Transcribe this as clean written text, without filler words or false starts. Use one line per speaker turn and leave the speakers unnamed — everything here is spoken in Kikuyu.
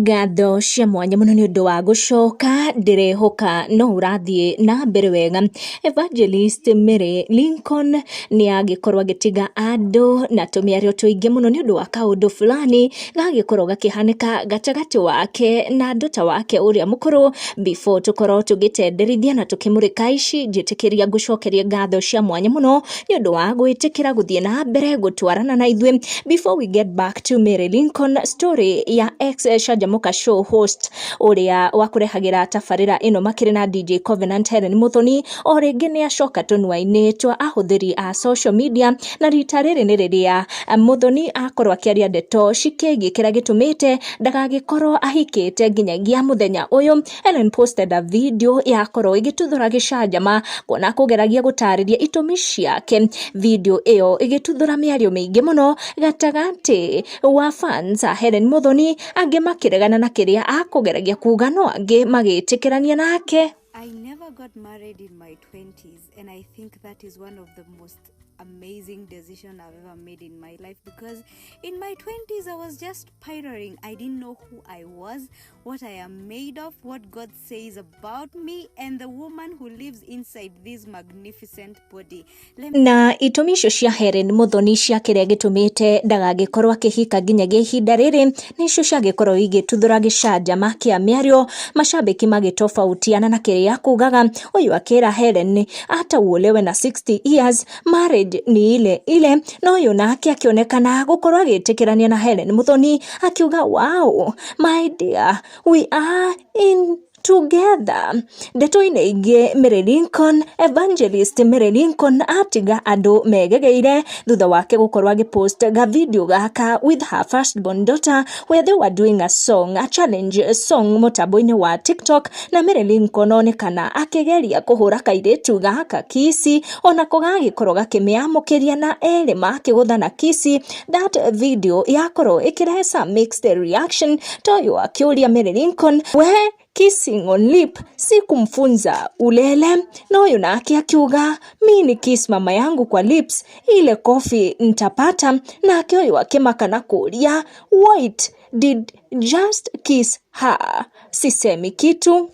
Ngatho cia mwanya mũno nĩ ũndũ wa gũcoka, ndĩrehoka no ũrathiĩ na mbere wega. Evangelist Mary Lincoln nĩ agĩkorwo agĩtiga andũ na tũmĩario tũingĩ mũno nĩ ũndũ wa kaũndũ fulani gagĩkorwo gakĩhanĩka gatagatĩ wake na ndota wake ũrĩa mũkũrũ. Before tũkorwo tũgĩtenderithia na tũkĩmũrĩka ici, njĩtĩkĩria ngũcokerie ngatho cia mwanya mũno nĩ ũndũ wa gwĩtĩkĩra gũthiĩ na mbere gũtwarana na ithuĩ. Before we get back to Mary Lincoln story ya ex Canjamũka Show host ũrĩa wakũrehagĩra tabarĩra ĩno makĩrĩ na DJ Covenant Helen Muthoni, o rĩngĩ nĩ acoka tũnua-inĩ twa ahũthĩri a social media, na rita rĩrĩ nĩ rĩrĩa Muthoni akorwo akĩaria ndeto cikĩgiĩ kĩrĩa gĩtũmĩte ndagagĩkorwo ahikĩte nginyagia mũthenya ũyũ. Helen posted a video yakorwo ĩgĩtuthũra gĩcanjama kuona kũgeragia gũtarĩria itũmi ciake. Video ĩyo ĩgĩtuthũra mĩario mĩingĩ mũno gatagatĩ wa fans a Helen Muthoni, angĩ makĩregana na kĩrĩa akũgeragia kuga, no angĩ magĩtĩkĩrania nake.
I never got married in my 20s, and I think that is one of the most amazing decision I've ever made in my life, because in my 20s I was just pioneering. I didn't know who I was, what I am made of, what God says about me, and the woman who lives inside this magnificent body. Let me
Na itũmi icio cia Helen Muthoni cia kĩrĩa gĩtũmĩte ndagagĩkorwo akĩhika nginyagia ihinda rĩrĩ nĩcio ciagĩkorwo igĩtuthũra gĩcanjama kĩa mĩario, macambĩki magĩtofautiana na kĩrĩa kugaga. Ũyũ akĩra Helen hata uolewe na 60 years, marriage ni ile ile, na ũyũ nake akĩonekana gũkorwo agĩtĩkĩrania na Helen Muthoni akiuga, "Wow, my dear, we are in together." Ndeto-inĩ ingĩ, Mary Lincoln, Evangelist Mary Lincoln atiga andũ megegeire thutha wake gũkorwo agĩpost ga video gaka with her firstborn daughter where they were doing a song, a challenge song mũtambo-inĩ wa TikTok, na Mary Lincoln onekana akĩgeria kũhũra kairĩtu gaka kiss, onako gagĩkorwo gakĩmĩamũkĩria na erĩ makĩgũthana kiss. That video yakorwo ĩkĩrehe some mixed reaction, toyo akĩũria Mary Lincoln, "We, kissing on lip si kumfunza ulele?" Na ũyũ nake akiuga, "Mi ni kiss mama yangu kwa lips, ile kofi ntapata." Nake ũyũ akĩmaka na kũria, "Wait, did just kiss her? Sisemi kitu."